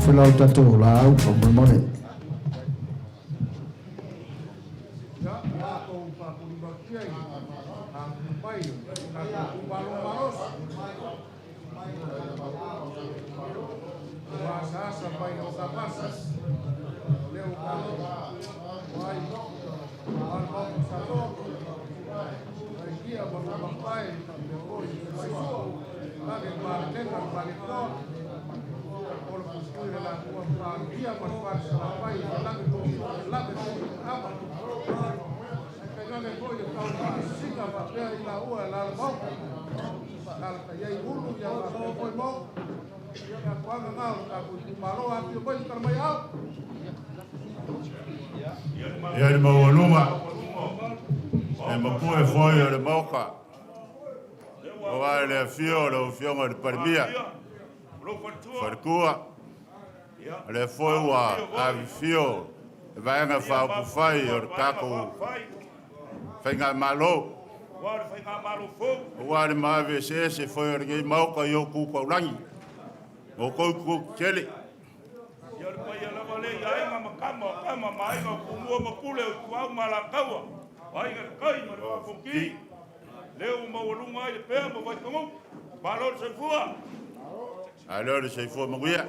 Folau tatou laau faamolemole. Ia le maualuga, e mapue foi o le Maota, aua le afio o lau Afioga i le Palemia, Faletua, o lea foi ua afifio le Vaega Faaupufai o le tatou Faigamalo, aua le maave eseese foi o lenei Maota i o tu taulagi, ma outou itu tetele. Ia o le paia lava lea i Aiga ma Tama, o Tama ma Aiga, o Tumua ma Pule, o Ituau ma Alataua, o Aiga i le Tai ma le Vaa o Fonoti, lea ua maualuga ai le pea ma Vaitogutu. Malo le soifua! Malo le soifua manuia.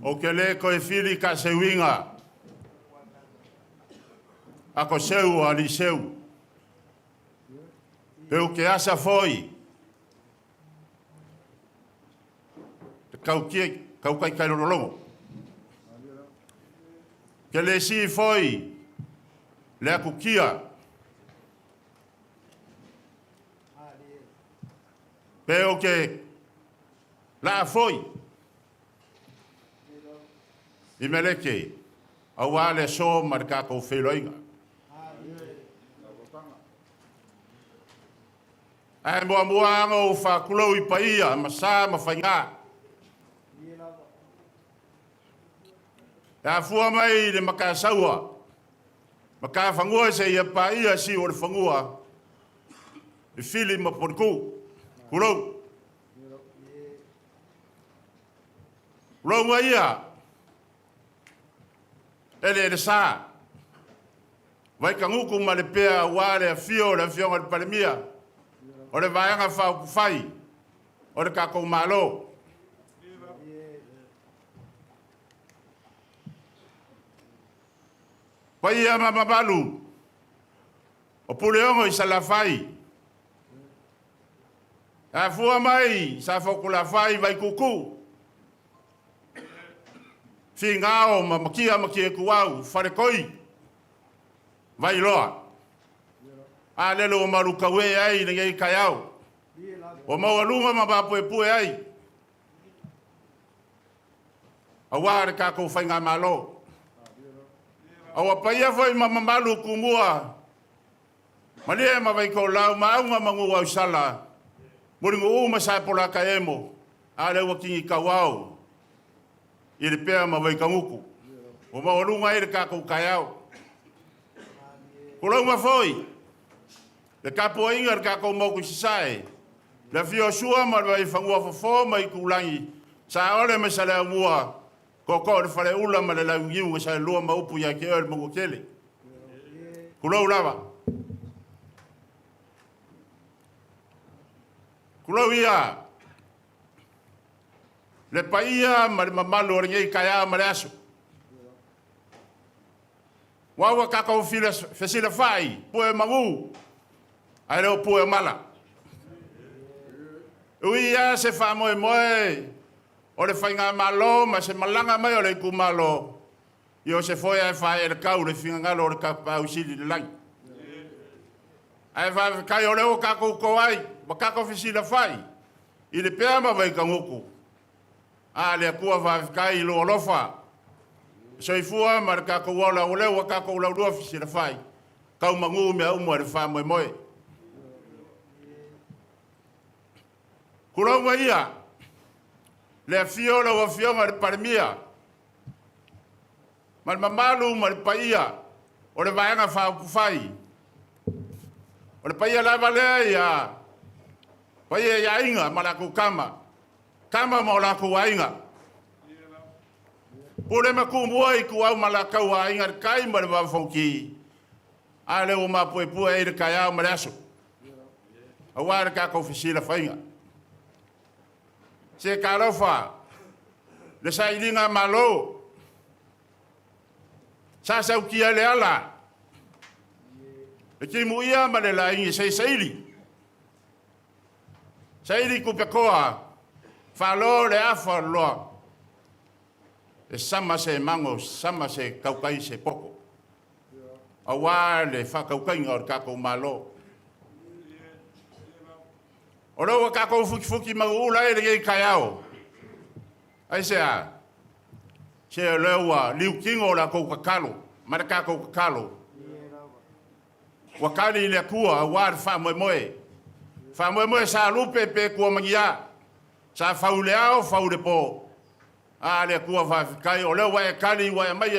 Ou te le toe fili taaseuina a ko seu o alii seu, pe ou te asa foi te tautie tautai lolologo. Ke le si foi le akukia pe o ke la foi i meleke aua le aso ma le tatou feiloaiga. Ae muamua aga ou faatulou i paia ma sa ma faiga. E afua mai i le Matasaua, Matafanua seia paia siu o le fanua, i Fili ma Poliku. Tulou. Tulou ia, ele ele sa, Vaikagutu ma le pea aua le afio o le Afioga i le Palemia, o le Vaega Faaupufai o le tatou Malo. Paia ma mamalu o Puleono i Salafai, afua mai Safotu-lafai Vaituutuu, Figao ma Matia Matia Tuau, Faletoi, Vailoa. A lele ua malukaue ai lenei taeao, ua maualuga ma mapuepue ai, aua le tatou Faigamalo. Aua paia foi ma mamalu Tumua, Malie ma Vaitoelau, Maauga ma Nuuausala, Mulinuu ma Sapolataemo, a lea ua tini tauao i le pea ma Vaikagutu. Ua maualuga ai le tatou taeao. Tulou foi le tapuaiga i le tatou motu i Sasae, le afio o Sua ma le Vaifanua Fofo ma Itulagi, Saole ma Saleaaumua, Tootoo o le Faleula ma le Launiu na Saelua ma upu ia te oe le Manuatele. Tulou lava. Tulou ia le paia ma le mamalu o lenei taeao ma le aso. Ua ua tatou fesilafai pue magu, ae le o pue o mala. Ui ia se faamoemoe o le Faigamalo ma se malaga mai o le itumalo, ia o se foe ae faaee le tau le finagalo o le Tapaau Sili i le lagi. Ae faafetai o lea ua tatou to ai, ua tatou fesilafai i le pea ma Vaikagutu. A le Atua faafetai i lou alofa, soifua ma le tatou ola, o lea ua tatou laulua fesilafai, tau manu mea uma i le faamoemoe. Tulou ia, le afio o lau Afioga i le Palemia, Ma le mamalu ma le paia o le Vaega Faaupufai. O le paia lava lea ia paia i aiga ma latou tama, tama ma o latou aiga. Pule ma Tumua, Ituau ma Alataua, Aiga i le Tai ma le Vaa o Fonoti, a lea ua mapuepue ai le taeao ma le aso, aua le tatou fesilafaiga. Se talofa le sailiga Malo, sa sautia le ala, le timuia ma le laigi se i saili. Saili tupetoa, faalo le afa loa, e sama se mago, sama se tautai se poto, aua le faatautaiga o le tatou Malo. O lea ua tatou futifuti manuula ai lenei taeao. Aisea? Se o lea ua liutino o latou tatalo ma le tatou tatalo. Ua tali le Atua aua le faamoemoe. Faamoemoe sa lupe pe tuamagia. Sa fau le ao, fau le po. A le Atua faafetai, o lea ua e tali, ua e aumai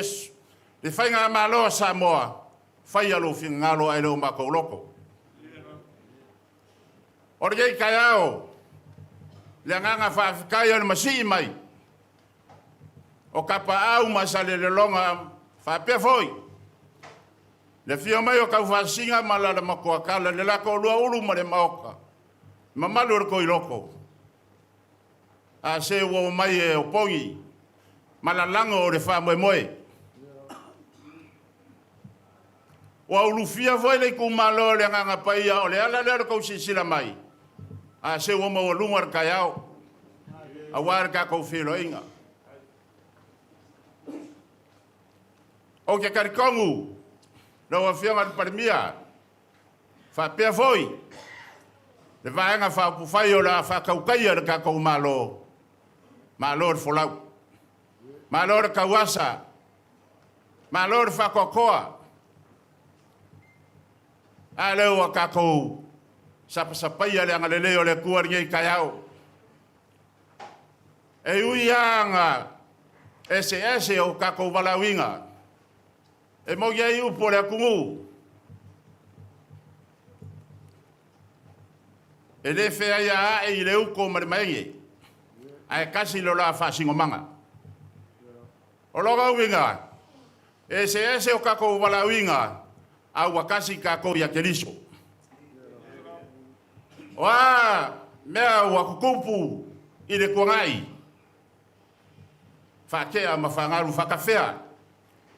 le faigamalo a Samoa, faia lou finagalo ae le o matou loto. O lenei taeao, le agaga faafetai o le masii mai o Tapaau ma Salelologa, faapea foi le afio mai o Taufaasiga ma Lalamakuatala, le la toalua Ulu ma le Maota, mamalu o le Toiloko, a se ua omai e opogi ma lalago o le faamoemoe. Ua ulufia foi le itumalo o le Agaga Paia, o le ala lea o le tou silasila mai, a se ua maualuga le taeao, aua le tatou feiloaiga. Ou te talitonu, lau Afioga i le Palemia, faapea foi le Vaega Faaupufai o le a faatautaia le tatou Malo, malo le folau, malo le tauasa, malo le faatoatoa. A lea ua tatou sapasapaia le agalelei o le Atua i lenei taeao. E ui lava na eseese o tatou valaauina, e moni ai upu o le atunuu, e le feaiaa'i i le uto ma le maege, ae tasi lo la faasinomaga. O lona uiga, e eseese o tatou valaauina, a ua tasi tatou ia Keriso. O a mea ua tutupu i le tuanai, faatea ma fagalu faatafea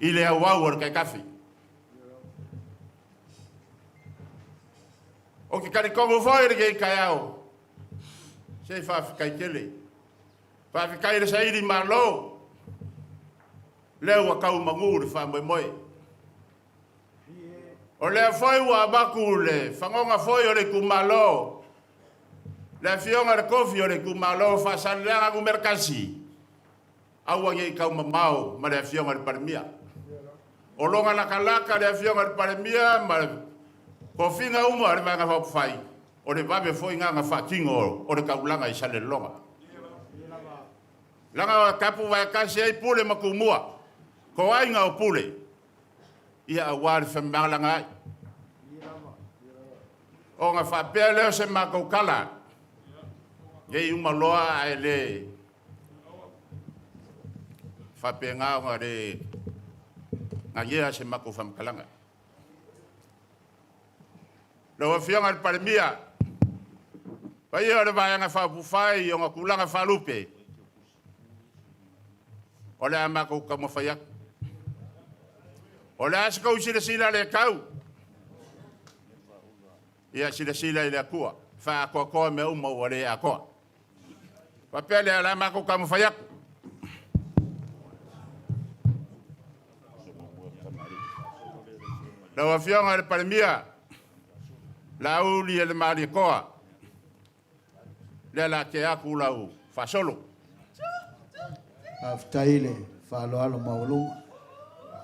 i le auau o le taitafi. Ou te talitonu foi i lenei taeao, se faafetai tele. Faafetai i le saili malo, lea ua tau manu le faamoemoe. O lea foi ua avatu le fagoga foi o le itumalo, le afioga i le tofi o le itumalo Faasaleleaga Nu.1, aua ne i taumamao ma le afioga i le Palemia. O lona latalata le afioga i le Palemia ma le tofiga uma o le Vaega Faaupufai, o le vave foi lena na faatino o le taulaga i Salelologa. Leaga o tapu vaetasi ai Pule ma Tumua, toaiga o Pule, ia aua le femalagaai ai. Ona faapea lea o se matou tala, nei uma loa ae le faapena ona le gagea se matou faamatalaga. Lau Afioga i le Palemia, paia o le Vaega Faaupufai i ona tulaga faalupe, o le a matou taumafai atu. O le a se tou silasila le tau? Ia silasila i le Atua, faaatoatoa mea uma ua le atoa. Faapea lea, o le a matou taumafai atu. Lau Afioga i le Palemia, Laauli e le Malietoa, lea o le a tea atu lau faasolo. Faafetai i le faaaloalo maualuga.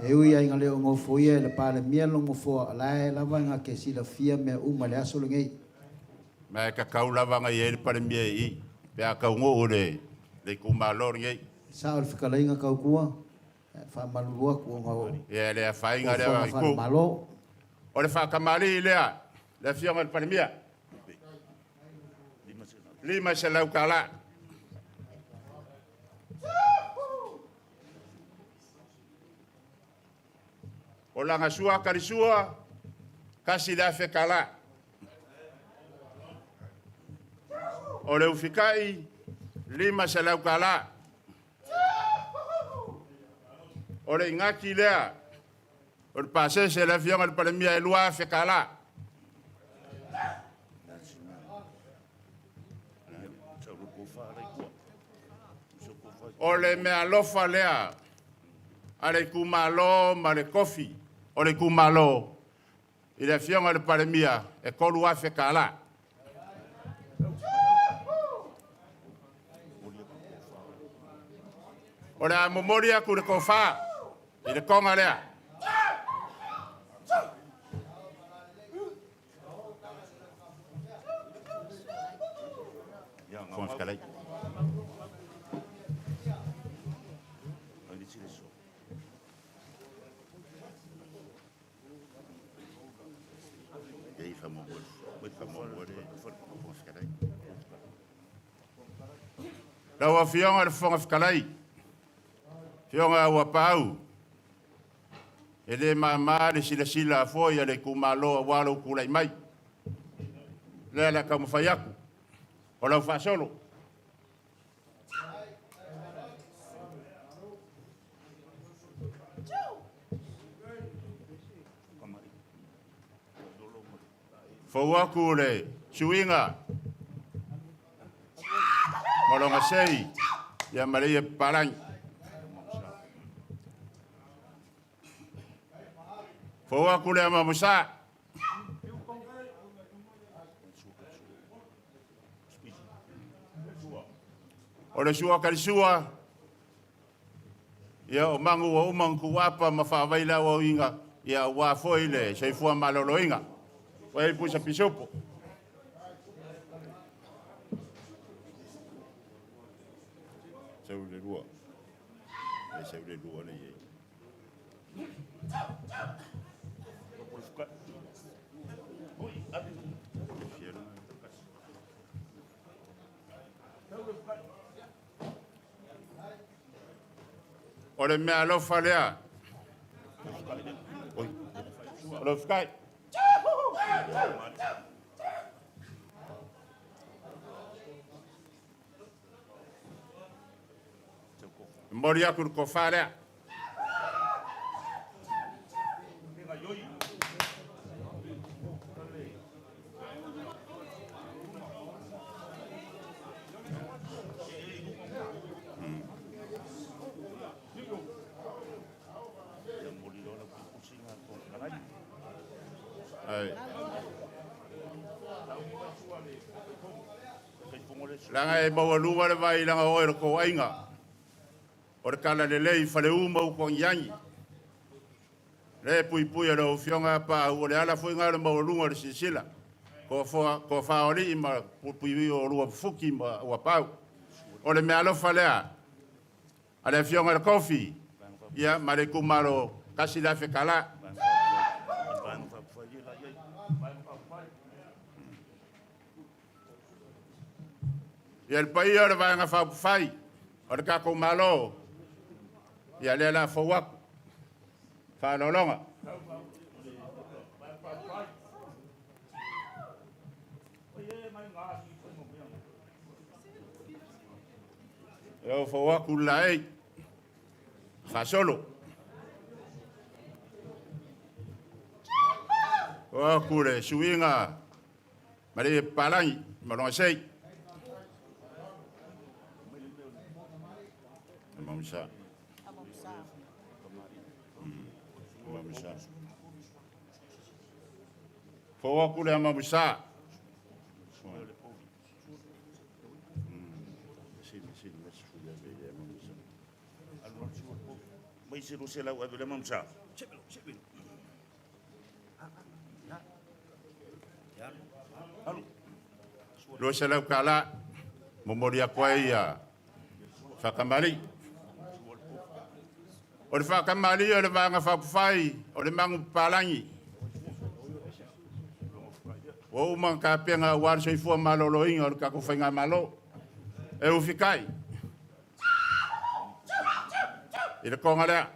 E ui lava ina le o nofoia e le Palemia lona nofoa, o la e lava na te silafia mea uma i le aso lenei. Ma e tatau lava ona i ai le Palemia i i, pe a taunuu i le itumalo lenei. E sao le fetalaiga Tautua. Faamalulu atu ona o Ia le afaina lea fuafuaga itu. faale-Malo. O le faatamalii lea, le Afioga i le Palemia, $500. O lana sua kalisua, $1,000. O le ufikai, $500. O le ingati lea, o le pasese le Afioga i le Palemia e $2,000. O le meaalofa lea a le itumalo ma le tofi o le itumalo i le Afioga i le Palemia e $3,000. O le a momoli atu le tofa i le toga lea. Fofoga Fetalai. E faamuamua le Fofoga Fetalai. Lau Afioga i le Fofoga Fetalai, Afioga Auuapaau, e le mama le silasila foi a le itumalo aua lou tulai mai. Lea o le a taumafai atu, o lau faasolo. Fou atu le suiga ma lona sei ia ma le ia papalagi. Fou atu le amamusa. O le sua kalisua, ia o mangu ua uma ona tuuapa ma faavaila auauiga, ia aua foi le soifua maloloina. Ua i pusa pisupo. Sau le lua. E sau le lua le iei. O le mea alofa lea. O le fukai. Mori aku le kofa lea. Ai. Langa e maualuga le vai langa oe le kou aiga. O le kala lelei fale uma u kongiangi. Le pui pui o le ufionga pa u o le ala fui ngā le maualuga le sisila. Ko whaoli ma pui o lua fuki ma ua pau. O le mea alofa lea. A le afioga i le kofi. Ia ma le kumalo kasi la fekala. Ia le paia o le vaega faaupufai o le tatou Malo, ia lea la fou atu faaaloaloga. Ia fou atu le laei faasolo. O aku le suiga ma le papalagi ma lona sei. Mamusa. Mamusa. Fou atu le amamusa. Mai se rose lau ave le mamsa. $200, momoli atu ai ia faakamali. O le faakamalii o le Vaega Faaupufai o le Magu Papalagi, ua uma ona tapena aua le soifua maloloina o le tatou faigamalo. E ufitai i le toga lea.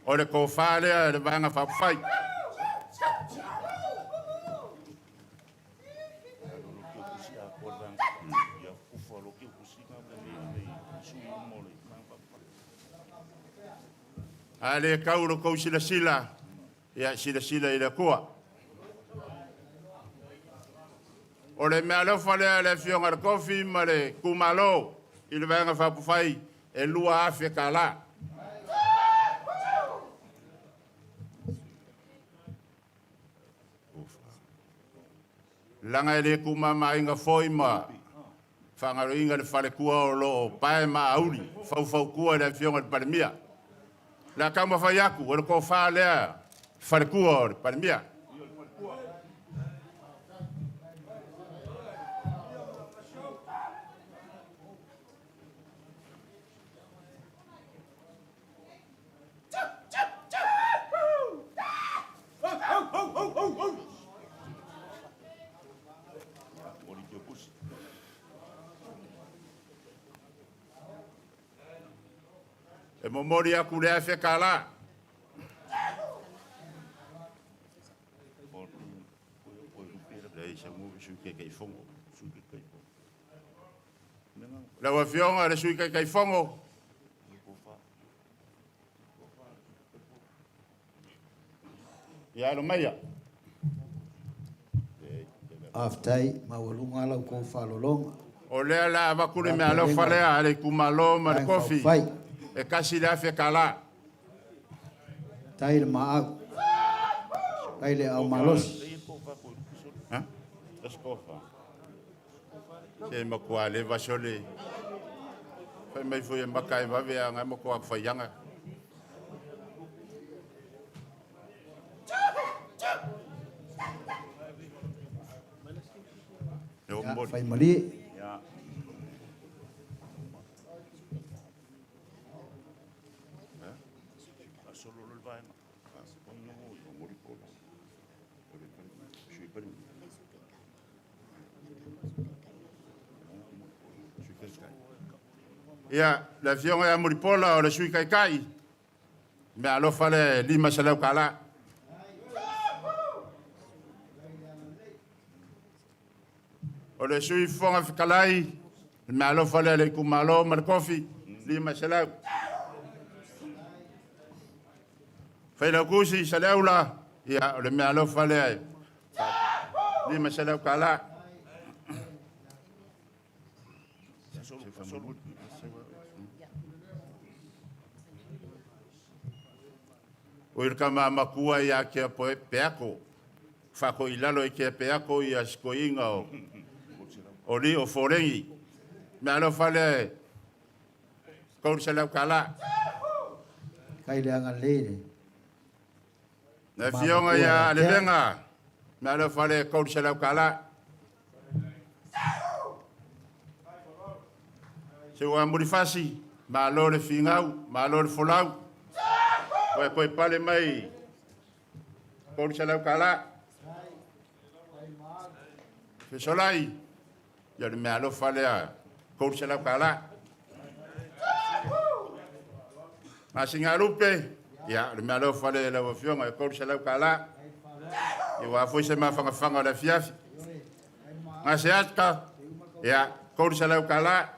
O le tofa lea e le Vaega Faaupufai. A le tau lo tou silasila, ia silasila i le Atua. O le meaalofa lea a le Afioga i le Kofi ma le itumalo i le Vaega Faaupufai e $2,000. Leaga e le tuumamaina foi ma faagaloina le faletua o lo o pae ma auli faufautua i le Afioga i le Palemia. O le a taumafai atu, o le tofa lea faletua o le Palemia. E momoli atu le $1,000. Lau Afioga i le Sui Taitaifono, ia alo maia. Faafetai, maualuga la outou faalologa. O lea o le a avatu le meaalofa lea a le itumalo ma le Kofi e $1,000. Tai le maau, tai le au malosi. Ha? Se matua leva sole. Fai mai foi e maka e vave a ngai matua faianga. E o moli. Fai malie. Ia, le Afioga ia Mulipola o le Sui Taitai, meaalofa le $500. O le Sui Fofoga Fetalai, le meaalofa lea a le itumalo ma le Kofi, $500. Failautusi Saleaula, ia, o le meaalofa lea e $500. O le tama matua ia Tea Peako, faatoilalo e Tea Peako ia sikoiga o li o Folegi. Meaalofa lea e $300. Tai le agalelei le. Le Afioga ia Alelega, meaalofa lea e $300. Se ua Mulifasi, malo le figau, malo le folau. Ua toe pale mai $300. Fesolai, ia le meaalofa lea $300. Masinalupe, ia le meaalofa lea lau Afioga e $300. Ia ua foi se mafangafaga o le afiafi. Gaseata, ia $300.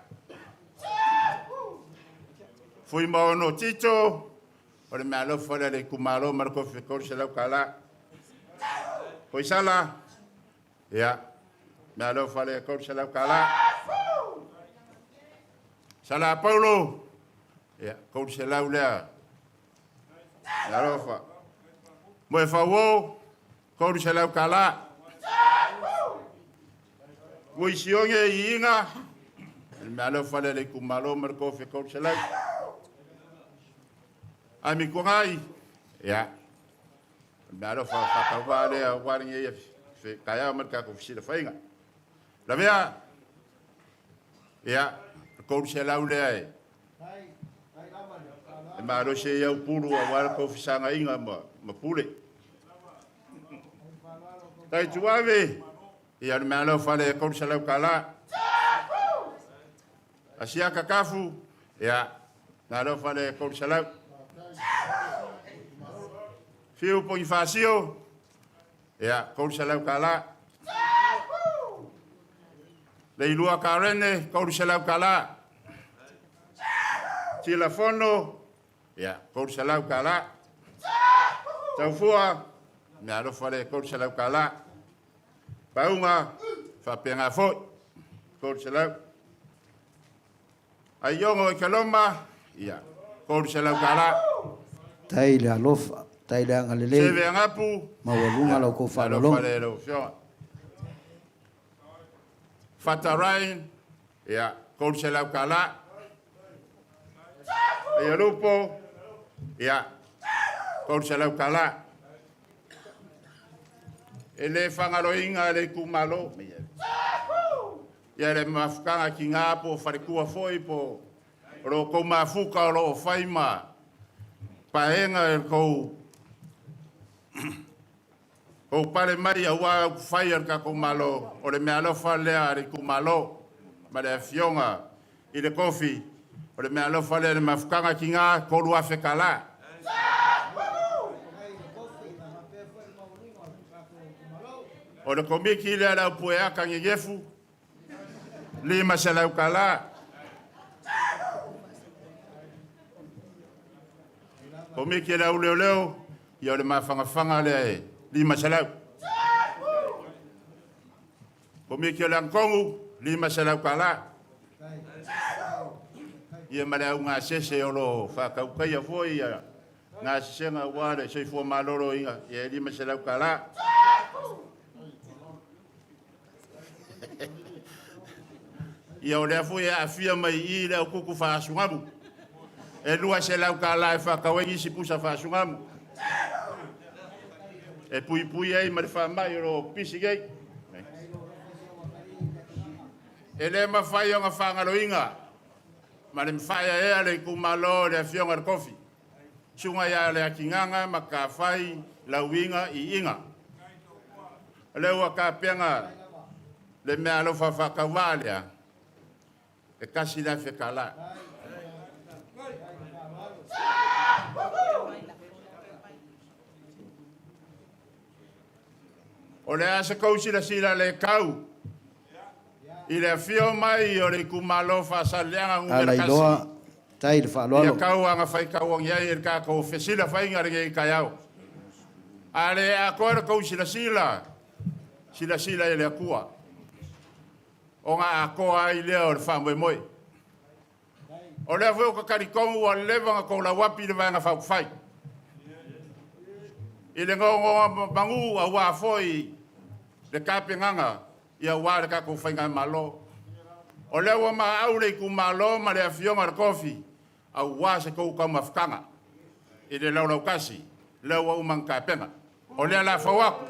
Fui Maono Tito, o le meaalofa lea le itumalo ma le Kofi e $300. Koisala, ia, meaalofa lea $300. Sala Paulo, ia, $300 lea. Meaalofa. Moe Fauo, $300. Muisioge i Iga, le meaalofa lea le itumalo ma le Kofi e $300. Ami Kuagai, ia, le meaalofa faatauvaa lea aua lenei taeao ma le tatou fesilafaiga. Lavea. Ia, le 300 lea e e malosi ai au pulu aua le tou fesagaiga ma pule. Taituave, ia o le meaalofa lea e $300. Asiata Tafu, ia, meaalofa lea e 300. Fiu Ponifasio, ia, $300. Leilua Karene, $300. Tilafono, ia, $300. Taufua, meaalofa lea e $300. Pauga, faapena foi, 300. Aiogo i Kaloma, ia, $300. Tai le alofa, tai le agalelei. Seve Agapu, Maualuga la outou meaalofa faalologo. lea i lau Afioga. Fata Ryan, ia, $300. Ia Lupo, ia, $300. E le fagaloina le itumalo. Ia le mafutaga tiga po o faletua foi po o lo outou mafuta o lo o fai ma paega e tou tou pale mai aua upufai a le tatou Malo. O le meaalofa lea a le itumalo ma le Afioga i le Kofi. O le meaalofa lea i le mafutaga tiga, $3,000. O le Komiti lea a le Aupueata Nenefu, $500. Komiti a le Auleoleo, ia o le mafanafana lea e 500. Komiti o le Agatonu, $500. Ia ma le augasese o lo o faatautaia foi ia gasesega aua le soifua maloloina, ia e $500. Ia o lea foi e aafia mai i i le aukuku faasugamu. E $200 e faatau ai nisi pusa faasugamu. E puipui ai ma le faamai o lo o pisi nei. E le mafai ona faagaloina ma le mafaaeaea le itumalo i le Afioga i le Kofi. Susuga ia Leatigaga Matafai Lauiga Iiga. O lea ua tapena le meaalofa faatauvaa lea, e $1,000. O le a se tou silasila le tau i le afio mai o le itumalo Faasaleleaga Ala Nu.1. iloa, tai le Ia faaaloalo. tau aga faitauagi ai e le tatou fesilafaiga lenei taeao. A le atoa le tou silasila, silasila i le Atua, ona atoa ai lea o le faamoemoe. O lea foi ou te talitonu ua leva ona tou lauapi le Vaega Faaupufai i le nonomanu aua foi le tapenaga aua le tatou faigamalo. O lea ua maau le itumalo ma le Afioga i le Kofi aua se tou taumafataga i le laulautasi, lea ua uma ona tapena. O lea la fau atu.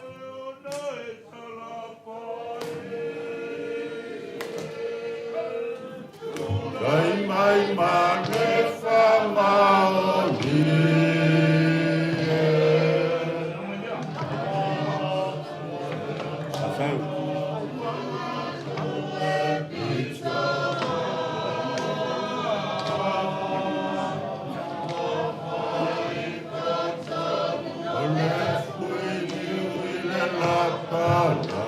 Tai mai ma le whamaoni. Afau. O le fui i le lapa lapa.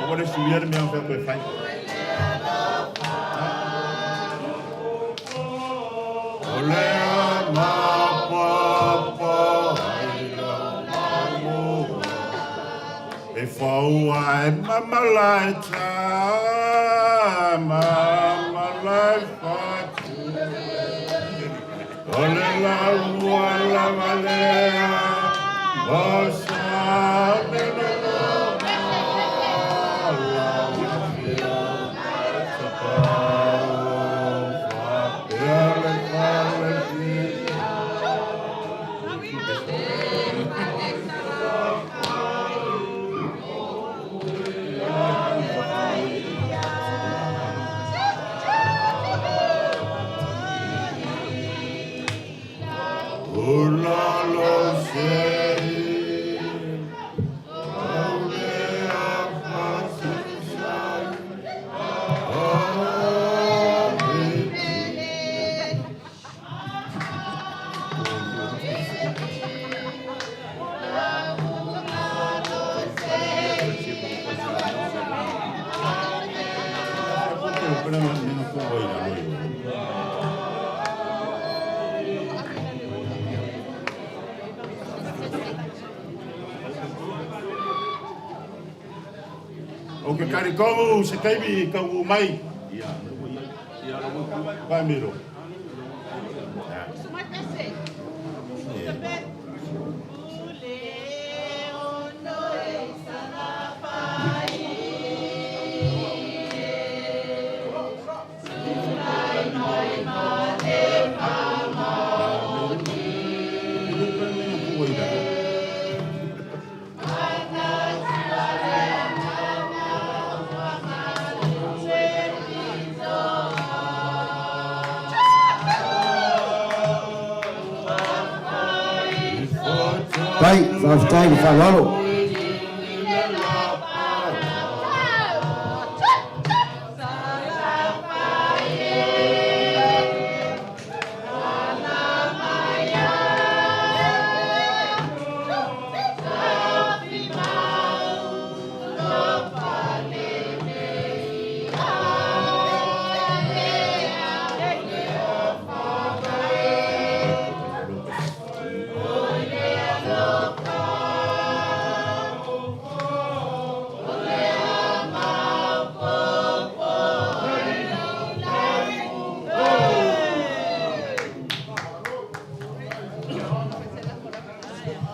O le suia le mea o fea koe fai. O le mapapa ai lau mamoa, e faua e mamala e tā, mamala e fatu. O le laua lava lea, Ou te talitonu se taimi i taunuu mai. Faamilo. Pai, faafetai le faaaloalo.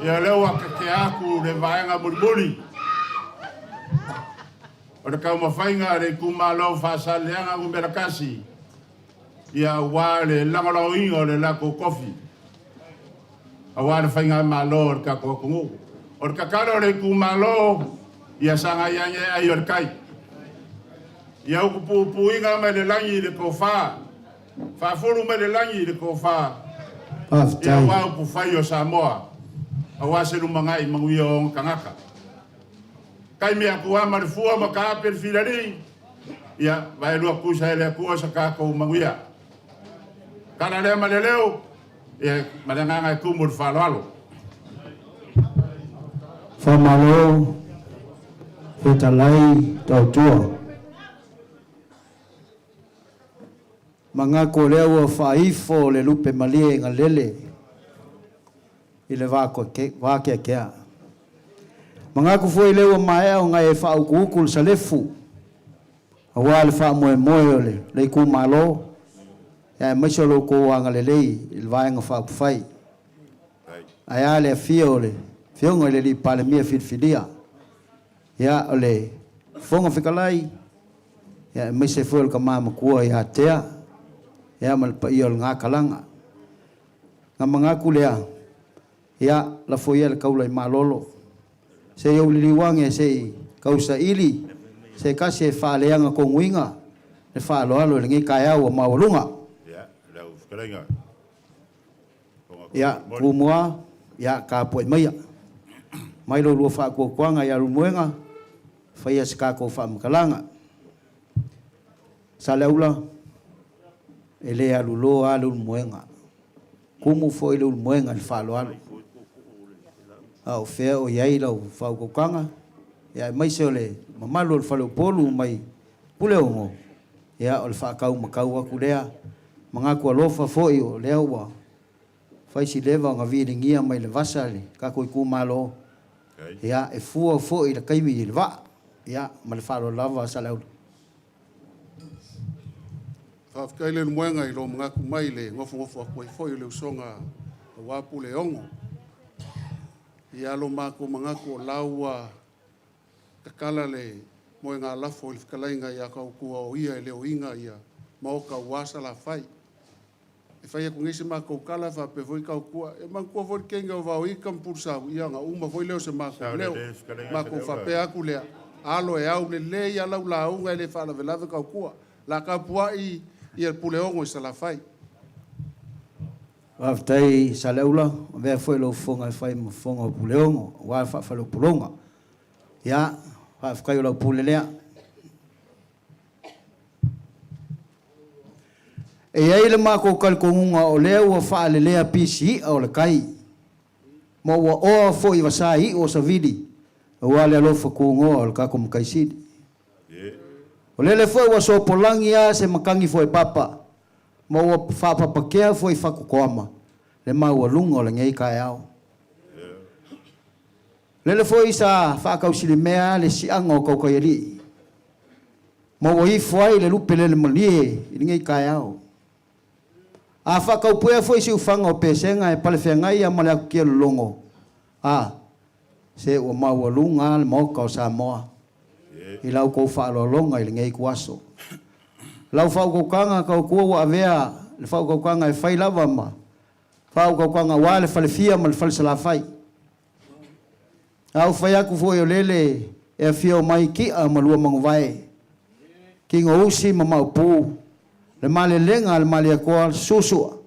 Ia lea ua kekea aku le vaega mulimuli o le taumafaiga a le itumalo o Faasaleleaga Nu.1, ia aua le lagolagoina o le latou tofi, aua le faigamalo a le tatou atunuu. O le tatalo a le itumalo, ia sagai ane ai o le tai. Ia utupupuina mai le lagi le tofa, faafulu mai le lagi le tofa, ia aua upufai o Samoa, aua se lumanai manuia o ona tagata. Taimi atu lava ma le fua ma taape le filalii, ia vaelua tusa e le Atua sa tatou manuia. Tala lea ma le leo, ia ma le agaga e tumu i le faaaloalo. Faamalo fetalai tautua. Manatu o lea ua faaifo le lupe malie galele i le vakeakea. Manatu foi lea ua maea ona e faautuutu le salefu aua le faamoemoe o le itumalo, aemaise o lo outou agalelei i le Vaega Faaupufai. Ae a le afio o le Afioga i le Alii Palemia filifilia, ia o le Fofoga Fetalai, ia aemaise foi o le Tama Matua ia Tea, ia ma le paia o lena Talaga. Na manatu lea, ia lafo ia le taula i malolo, se i ou liliu ane se i tausaili se tasi e faaleaga tonuina le faaaloalo i lenei taeao ua maualuga. Ia, Tumua, ia, tapuai maia. Mai lo lua faatuatuaga ia Leulumoega, faia se tatou faamatalaga. Saleaula, e le aluloa lava Leulumoega. Tumu foi Leulumoega i le faaaloalo. A o fea o i ai lau faautautaga, ia aemaise o le mamalu o le faleupolu mai Puleono, ia o le faataumatau atu lea, manatu alofa foi o lea ua fai si leva ona viligia mai le vasa i le tatou itumalo, ia e fua foi i le taimi i le vaa, ia ma le faaaloalo lava Saleaula. Faafetai Leulumoega i lou manatu mai i le nofonofo atu ai foi o le usoga aua Puleono. Ia lo matou manatu o la ua tatala le moegalafo i le fetalaiga ia Tautua o ia e leoina ia maota aua Salafai. E fai atu nei se matou tala faapea foi Tautua. E manatua foi le kenge o Vaoita ma Pulusau, ia ona uma foi lea o se matou leo. Matou faapea atu lea, alo e au lelei a lau lauga e le faalavelave Tautua. La tapuai ia Puleono i Salafai. Faafetai Saleaula, avea foi lou fofoga e fai ma fofoga o Puleono aua le faafaleupoluga. Ia, faafetai o lau pule lea. E i ai le matou talitonuga o lea ua faalelea pisii'a o le tai, ma ua oa foi vasa iu o savili aua le alofa tunoa o le tatou Matai Sili. O lele foi ua sopolagi a se matagi foepapa ma ua faapapatea foi fatutoama le maualuga o lenei taeao. O lele foi sa faatausilimea le siaga o Tautaialii ma ua ifo ai le lupe lele malie i lenei taeao. A faataupuea foi siufaga o Pesega e palefeagai ma le atutia lologo, a, se ua maualuga lava le Maota o Samoa i la outou faaaloaloga i lenei ituaso. Lau faautautaga tautua ua avea le faautautaga e fai lava ma faautautaga aua le falefia ma le falesalafai. A ou fai atu foi o lele e afio mai Ki'a ma Luamanuvae, Tinousi ma Maopu, le malelega a le Malietoa le Suasua,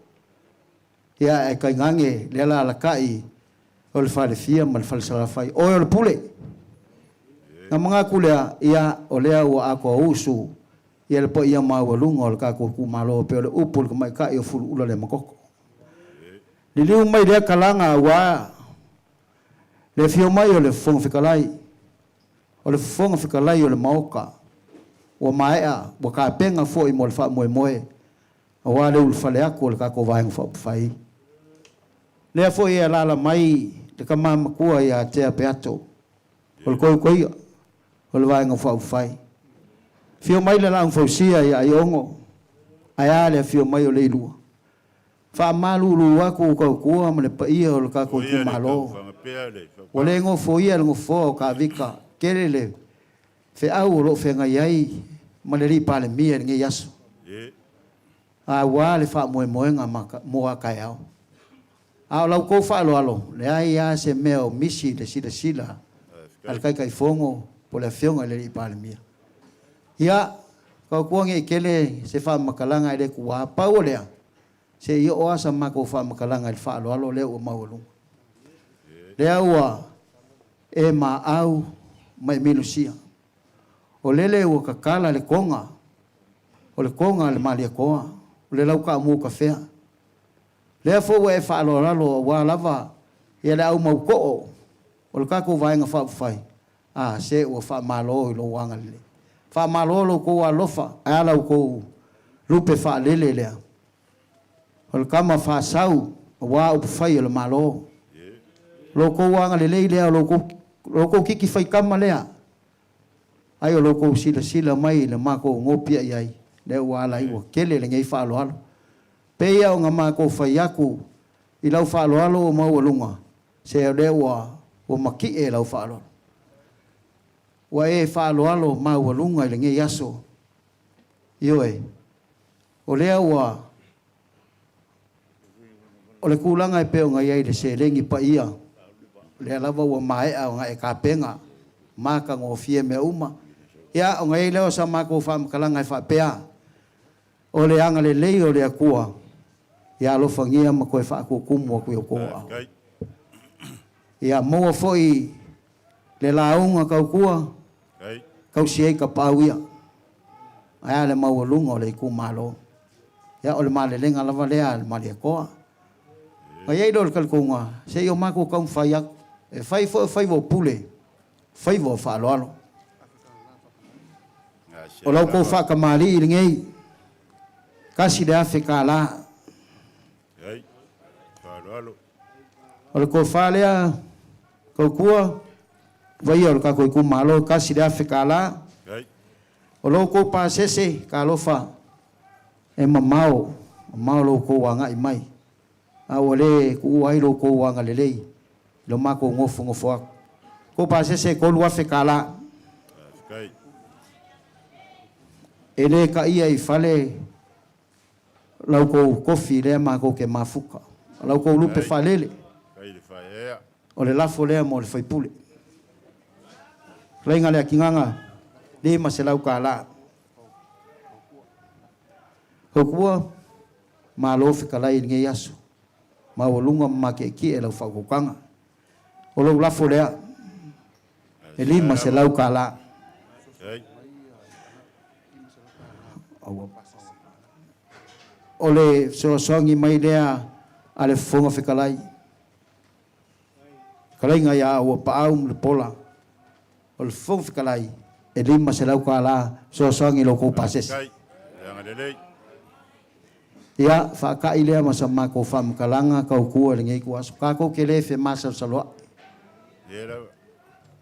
ia ae tainane le alaalatai o le falefia ma le falesalafai. Oe o le pule. Na manatu lea, ia, o lea ua atoa usu ia le paia maualuga o le tatou itumalo pei o le upu a le tamaitai o Fuluula Leamatoto. Liliu mai lea talaga aua le afio mai o le Fofoga Fetalai, o le Fofoga Fetalai o le Maota, ua maea, ua tapena foi mo le faamoemoe aua le ulufale atu o le tatou Vaega Faaupufai. Lea foi e alaala mai le tama matua ia Tea Peato, o le Toetoia o le Vaega Faaupufai. Afio mai le Laau Fausia ia Aiono, ae a le afio mai o Leilua. Faamalulu atu tautua ma le paia o le tatou itumalo. Ua le nofoia le nofoa o Kavika, tele le feau o lo o feagai ai ma le alii Palemia i lenei aso, aua le faamoemoega mo a taeao. A o la outou faaaloalo, leai lava se mea o misi i le silasila a le Taitaifono po o le Afioga i le alii Palemia. Ia, tautua ne i tele se faamatalaga e le tuua, pau o lea, se i oo lava sa matou faamatalaga i le faaaloalo lea ua maualuga. Lea ua e maau ma e milusia. O lele ua tatala le toga, o le toga a le Malietoa, o le lautaamu tafea. Lea foi ua e faaaloalalo aua lava ia le au mautoo o le tatou Vaega Faaupufai, a, se ua faamalo i lou agalelei. Faamalo lo outou alofa, ae a la outou lupe faalele lea. O le tama faasau aua upufai o le Malo. Lo outou agalelei lea, o lo outou kiki faitama lea, ai o lo outou silasila mai i le matou gopia i ai, lea ua ala ai ua tele lenei faaaloalo. Pei lava ona matou fai atu i lau faaaloalo ua maualuga, se o lea ua ua matie lau faaaloalo. Ua e faaaloalo maualuga i lenei aso. Ioe, o lea ua o le tulaga e pei ona i ai le seleni paia, o lea lava ua maea ona e tapena, matagofie mea uma. Ia, ona i ai lea o sa matou faamatalaga e faapea, O le agalelei o le Atua ia alofagia ma toe faatutumu atu i outou aao. Ia maua foi le lauga tautua tausi ai tapaau ia, ae a le maualuga o le itumalo. Ia o le malelega lava lea a le Malietoa. Ona i ai lea o le talitonuga, se i o matou taumafai atu, e fai foi o faiva o pule, faiva o faaaloalo. O la outou faatamalii lenei, $1,000. O le tofa lea tautua vaia o le tatou itumalo, $1,000. O lo outou pasese, talofa, e mamao, mamao lo outou agai mai, a ua le tuua ai lo outou agalelei i lo matou nofonofo atu. Tou pasese e $3,000. E le taia i fale la outou tofi lea matou te mafuta. O la outou lupe faalele, o le lafo lea mo le faipule. Fetalaiga le Atigaga, $500. Tautua, malo fetalai i lenei aso. maualuga ma matietie lau faautautaga. O lou lafo lea, e $500. O le fesoasoani mai lea a le Fofoga Fetalai, fetalaiga ia Auapaau ma Lepola, o le Fofoga Fetalai e $500 fesoasoani i lo outou pasese. Ia, faata'i lea ma sa matou faamatalaga tautua i lenei ituaso. Tatou te le femasalosaloa'i.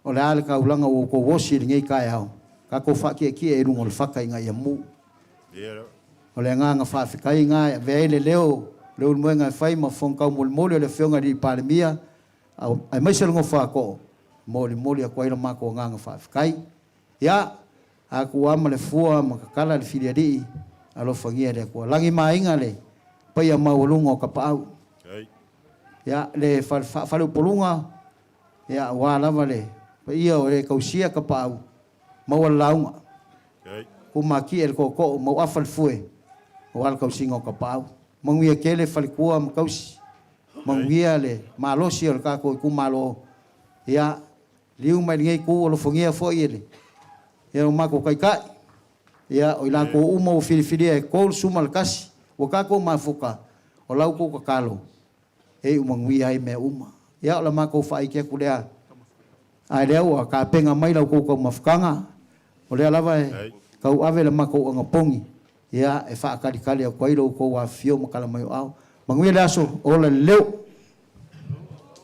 O le a le taulaga ua outou osi i lenei taeao, tatou faatietie i luga o le fata ina ia mu. O le agaga faafetai lena e avea ai le leo o Leulumoega e fai ma fofoga taumolimoli o le Afioga i le Palemia, aemaise le nofo a too, e molimoli atu ai le matou agaga faafetai. Ia, a tuu lava ma le fua ma tatala le filialii, alofagia e le Atua. Lagi ma aiga le paia maualuga o Tapaau. Ia, le faleupoluga, ia, aua lava le paia o e tausia Tapaau, maua le lauga, tumatie le tootoo, mauafa le fue, aua le tausiga o Tapaau. Manuia tele faletua ma tausi, manuia le malosi o le tatou itumalo. Ia, liu mai lenei itu, alofagia foi e le ia o matou taitai, ia, o i latou uma ua filifilia e 31, ua tatou mafuta, o la outou tatalo e iu manuia ai mea uma. Ia, o le matou faaiti atu lea, ae lea ua tapena mai la outou taumafataga, o lea lava e tauave le matou anapogi, ia, e faatalitali atu ai lo outou afifio ma tala mai o aao. Manuia le aso, ola le leo.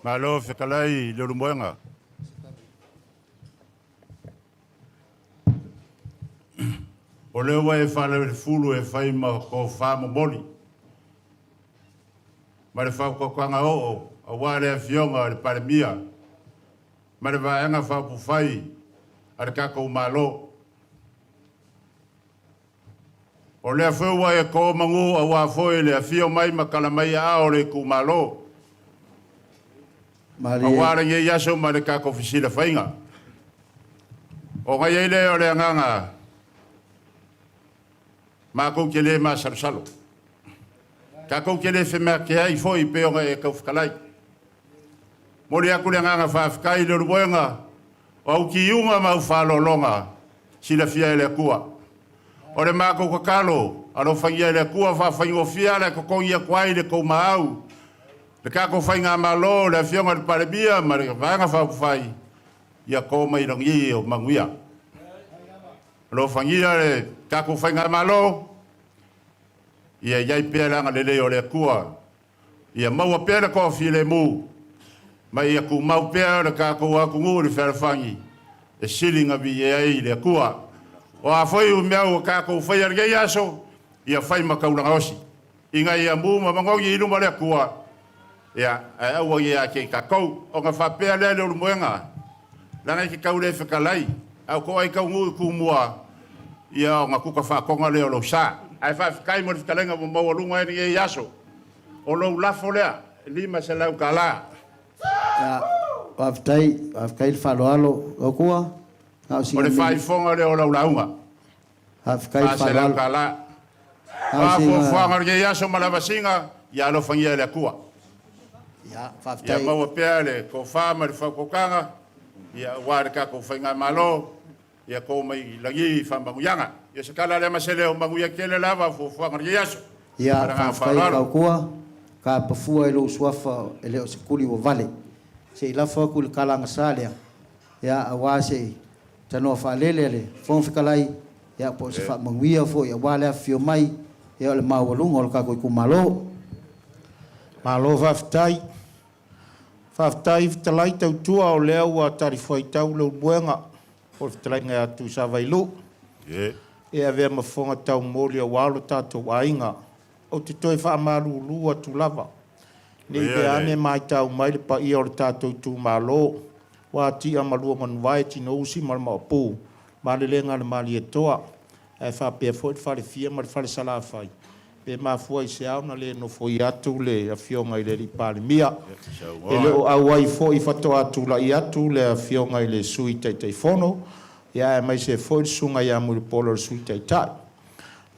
Malo fetalai i Leulumoega. O lea ua e faalefulu e fai ma tofa momoli ma le faautautaga oo aua le Afioga i le Palemia ma le Vaega Faaupufai a le tatou Malo. O lea foi ua e to manu aua foi le afio mai ma tala mai aao o le itumalo aua lenei aso ma le tatou fesilafaiga. O ngai ai lea o le agaga matou te le masalosalo. Tatou te le femeateai foi pei ona e taufetalai. Momoli atu le agaga faafetai i Leulumoega o au tiuga ma au faaaloaloga silafia e le Atua. O le matou tatalo, alofagia e le Atua faafaigofie ala e totogi atu ai le tou maau, le tatou faigamalo, le Afioga i le Palemia ma le Vaega Faaupufai, ia to mai lagi o manuia. Alofagia le tatou faigamalo, ia i ai pea le agalelei o le Atua, ia maua pea le toafilemu, ma ia tumau pea le tatou atunuu i le fealofani e sili na viia ai le Atua. O a foi mea ua tatou faia i lenei aso, ia fai ma taulaga osi, ina ia mu ma manogi i luma le Atua, ia, ae aua ia te i tatou. Ona faapea lea Leulumoega, leaga e te tau le fetalai, a o ko ai taunuu i Tumua, ia ona tuka faatoga lea o lou sa. Ae faafetai mo le fetalaiga ua maualuga ai lenei aso. O lou lafo lea, $500. Ia, faafetai, faafetai le faaaloalo. Aua, na o O sina le mea. faaifoga lea o lau lauga, Faafetai le faaaloalo. $400. Na o A sina. fuafuaga o lenei aso ma lavasiga, ia alofagia e le Atua. Ia, Ia faafetai. maua pea le tofa ma le faautautaga, ia aua le tatou faigamalo, ia to mai lagi faamanuiaga. Ia se tala lea ma se leo, manuia tele lava fuafuaga o lenei aso. Ma Ia, le agaga faafetai faaaloalo. Kautua, ka pafua i lou suafa e le o se tuli ua vale. Se i lafo atu i le kalagasa lea, ia, aua se i tanoa faalele a le Fofoga Fetalai, ia, po o se faamanuia foi aua le afifio mai, ia, o le maualuga o le tatou itumalo. Malo faafetai. Faafetai fetalai tautua o lea ua talifuaitau Leulumoega o le fetalaiga ia Tuisavailuu e avea ma fofoga taumoli aua lo tatou aiga. Ou te toe faamalulu atu lava, ne i Ia pea le. ane matau mai le paia o le tatou itumalo, ua atia malua manuvae Tinousi ma le Maopu, malelega a le Malietoa, ae faapea foi le Falefia ma le Falesalafai, pe mafua i se ao na le nofoia atu le afioga i le alii Palemia. E le Saunoa. o auai foi faatoa tulai atu le afioga i le Sui Taitaifono, ia aemaise foi le susuga ia Mulipola o le Sui Taitai.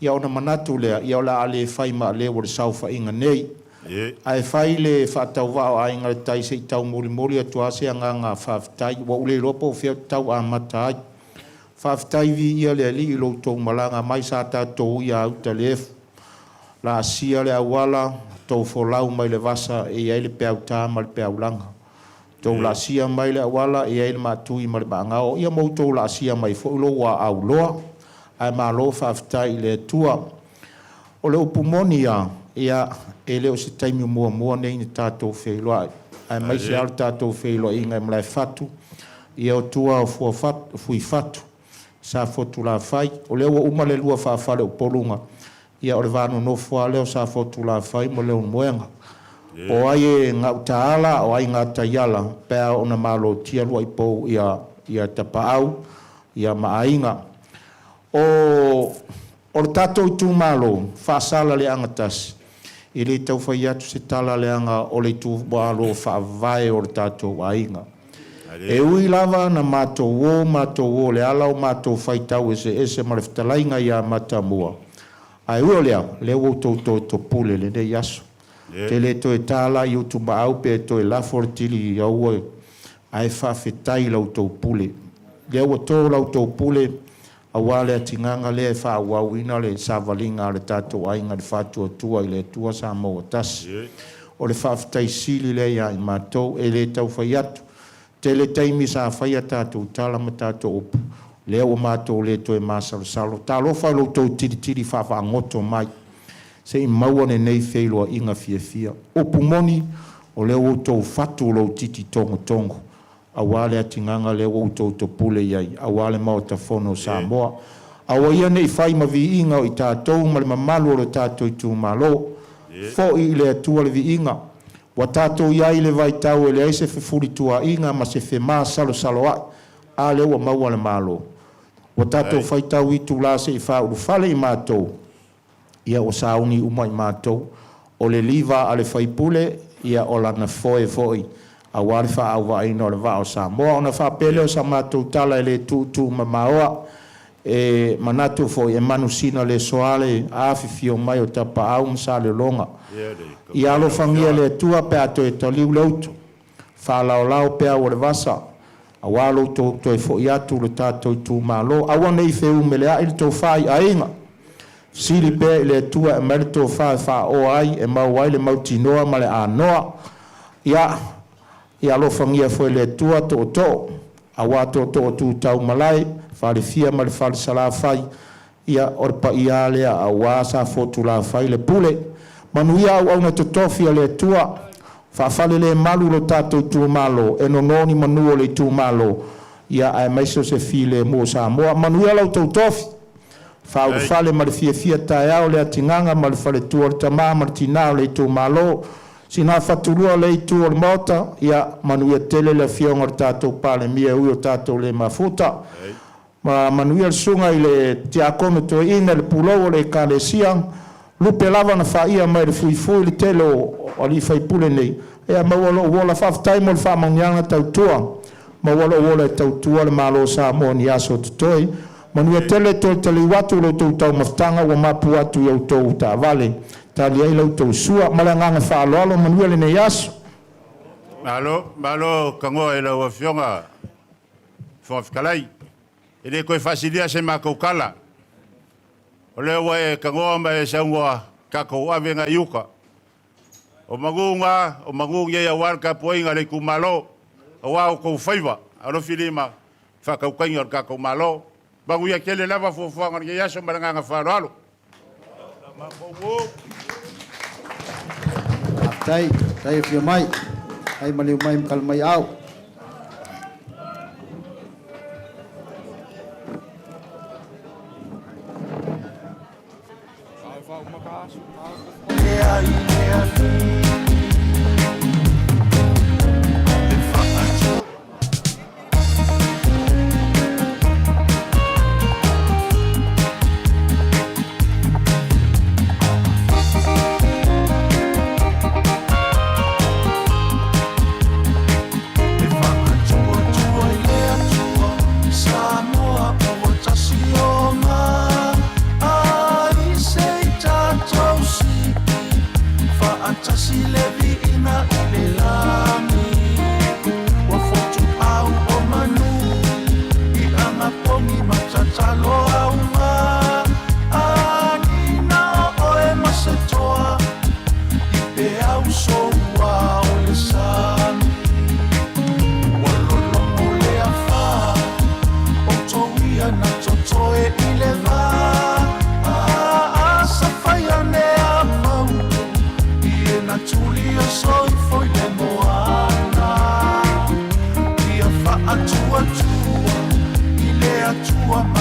Ia ona manatu lea, ia o le a le fai maaleu o le saofaiga nei. Ae fai le faatauvaa o Aiga i le Tai se i taumolimoli atu lava se agaga faafetai. Ua ou le iloa po o fea ou te tau amata ai. Faafetai viia le Alii i lo outou malaga mai sa tatou uia uta i le efu, laasia le auala, tou folau mai le vasa e i ai le peauta ma le peaulaga. Tou laasia mai le auala e i ai le maatui ma le maagao, ia ma outou laasia mai foi lou aauloa. Ae malo faafetai i le Atua. O le upu moni lava, ia, e le o se taimi muamua nei na tatou feiloai, aemaise lava o le tatou feiloaiga i Malaefatu, ia o tua o Fuifatu, Safotulafai. O lea ua uma le lua faafaleupoluga, ia o le va nonofo lava lea o Safotulafai ma Leulumoega. Po o ai e gautaala o ai gataiala pe a oo ina malotia luaipou ia Tapaau ia ma Aiga. O le tatou itumalo, Faasaleleaga 1, e le tau fai atu se tala leaga o le itumalo faavae o le tatou aiga. E ui lava na matou o i le ala o matou faitau eseese ma le fetalaiga ia Matamua, ae ui o lea, o lea ua outou toe topule i lenei aso. Ou te le toe ta la i utumaau pe toe lafo le tili aua, ae faafetai i la outou pule. Lea ua to la outou pule aua le atigaga lea e faaauauina le savaliga a le tatou aiga i le Faatuatua i le Atua Samoa ua Tasi. O le faafetai sili lea ia i matou, e le tau fai atu. Tele taimi sa faia tatou tala ma tatou upu, lea ua matou le toe masalosalo. Talofa i lo outou tilitili faafaagoto mai se i maua lenei feiloaiga fiafia. Upu moni, o lea ua outou fatu lou titi togotogo aua le atigaga lea ua outou topule i ai aua le Maota Fono o Samoa. Aua ia ne i fai ma viiga o i tatou ma le mamalu o le tatou itumalo. Foi i le Atua le viiga. Ua tatou i ai i le vaitau e leai se fefulituaaiga ma se femasalosaloai, a lea ua maua le Malo. Ua tatou faitau itula se i faaulufale i matou, ia ua sauni uma i matou. O le liva a le faipule, ia o lana foe foi aua le faaauvaaiina o le vaa o Samoa. Ona faapea lea o sa matou tala e le tuutuumamaoa, e manatu foi e manusina le soa le afifio mai o Tapaau ma Salelologa. Ia alofagia le Atua pe a toe taliu le utu, faalaolao peau o le vasa, aua lo outou toe foi atu i le tatou itumalo. Aua ne i feumeleai le tofa i aiga, sili pea i le Atua e aumai le tofa e faaoa ai, e maua ai le mautinoa ma le anoa. Ia alofagia foi e le Atua tootoo, aua tootoo tu taumalae, falefia ma le falesalafai, ia o le paia lea aua Safotulafai le pule. Manuia auauna totofi a le Atua, faafalelemalu lo tatou itumalo, e nono ni manu o le itumalo, ia aemaise o se filemu o Samoa. Manuia la outou tofi, faaulufale ma le fiafia taeao le atigaga ma le faletua o le tama ma le tina o le itumalo, sina fatulua le itu o le maota, ia manuia tele le afioga o le tatou Palemia ui o tatou le mafuta. Ma manuia le susuga i le tiakono toeaina le pulou o le Ekalesia, lupe lava na faia mai le fuifui le tele o alii faipule nei, ia maua lou ola. Faafetai mo le faamanuiaga tautua, maua lou ola e tautua le Malo o Samoa ni aso totoe. Manuia tele toe taliu atu lo outou taumafataga ua mapu atu i outou taavale, tali ai la outou sua. Ma le agaga faaaloalo, manuia lenei aso. Malo, malo kagoa i lau Afioga Fofoga Fetalai. E le toe faasilia se matou tala. O lea ua e tagoa ma e saunoa tatou ave agai i uta. O manu na, o manu nei aua le tapuaiga a le itumalo, aua outou faiva alofilima faatautaiga o le tatou Malo. Manuia tele lava fuafuaga o lenei aso ma le agaga faaaloalo. Faafetai, faafetai afio mai, ai maliu mai ma kalamai au. Faatuatua i le Atua.